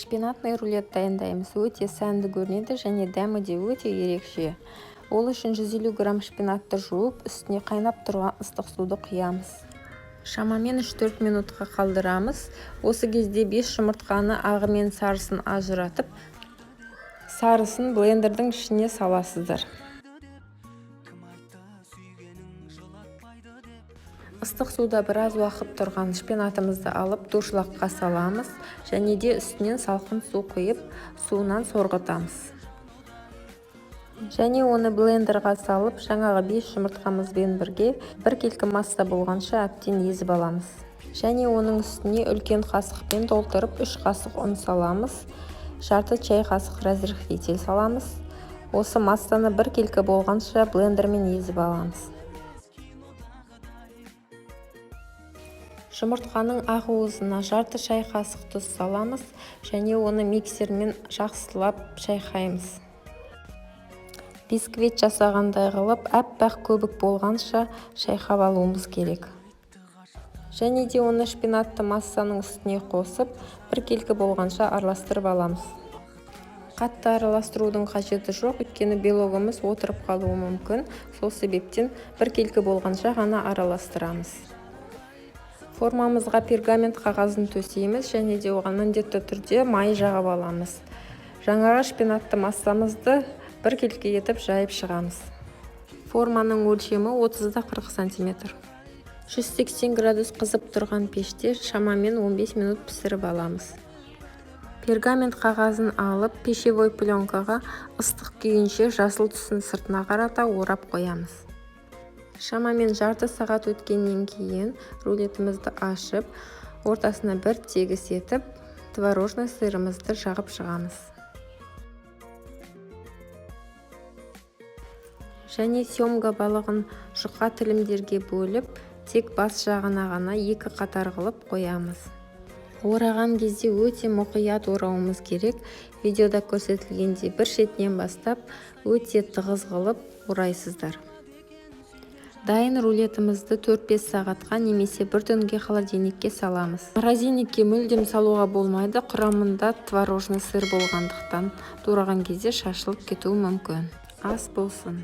Шпинатный рулет дайындаймыз. Өте сәнді көрінеді және дәмі де өте ерекше. Ол үшін 150 грамм шпинатты жуып, үстіне қайнап тұрған ыстық суды құямыз. Шамамен 3-4 минутқа қалдырамыз. Осы кезде 5 жұмыртқаны ағы мен сарысын ажыратып, сарысын блендердің ішіне саласыздар. Ыстық суда біраз уақыт тұрған шпинатымызды алып дуршлаққа саламыз және де үстінен салқын су құйып, суынан сорғытамыз. Және оны блендерға салып, жаңағы 5 жұмыртқамызбен бірге біркелкі масса болғанша әбден езіп аламыз. Және оның үстіне үлкен қасықпен толтырып 3 қасық ұн саламыз, жарты чай қасық разрыхлитель саламыз. Осы массаны біркелкі болғанша блендермен езіп аламыз. Жұмыртқаның ақ уызына жарты шай қасық тұз саламыз және оны миксермен жақсылап шайқаймыз. Бисквит жасағандай қылып, аппақ көбік болғанша шайқап алуымыз керек. Және де оны шпинатты массаның үстіне қосып, біркелкі болғанша араластырып аламыз. Қатты араластырудың қажеті жоқ, өйткені белогымыз отырып қалуы мүмкін. Сол себептен біркелкі болғанша ғана араластырамыз. Формамызға пергамент қағазын төсейміз және де оған міндетті түрде май жағып аламыз. Жаңағы шпинатты массамызды біркелкі етіп жайып шығамыз. Форманың өлшемі 30-40 сантиметр. 180 градус қызып тұрған пеште шамамен 15 минут пісіріп аламыз. Пергамент қағазын алып, пищевой пленкаға ыстық күйінше жасыл түсін сыртына қарата орап қоямыз. Шамамен жарты сағат өткеннен кейін рулетімізді ашып, ортасына бір тегіс етіп, творожный сырымызды жағып шығамыз. Және семга балығын жұқа тілімдерге бөліп, тек бас жағына ғана 2 қатар қылып қоямыз. Ораған кезде өте мұқият орауымыз керек. Видеода көрсетілгендей бір шетінен бастап өте тығыз қылып орайсыздар. Дайын рулетімізді 4-5 сағатқа немесе бір түнге холодильникке саламыз. Морозильникке мүлдем салуға болмайды, құрамында творожный сыр болғандықтан тураған кезде шашылып кетуі мүмкін. Ас болсын.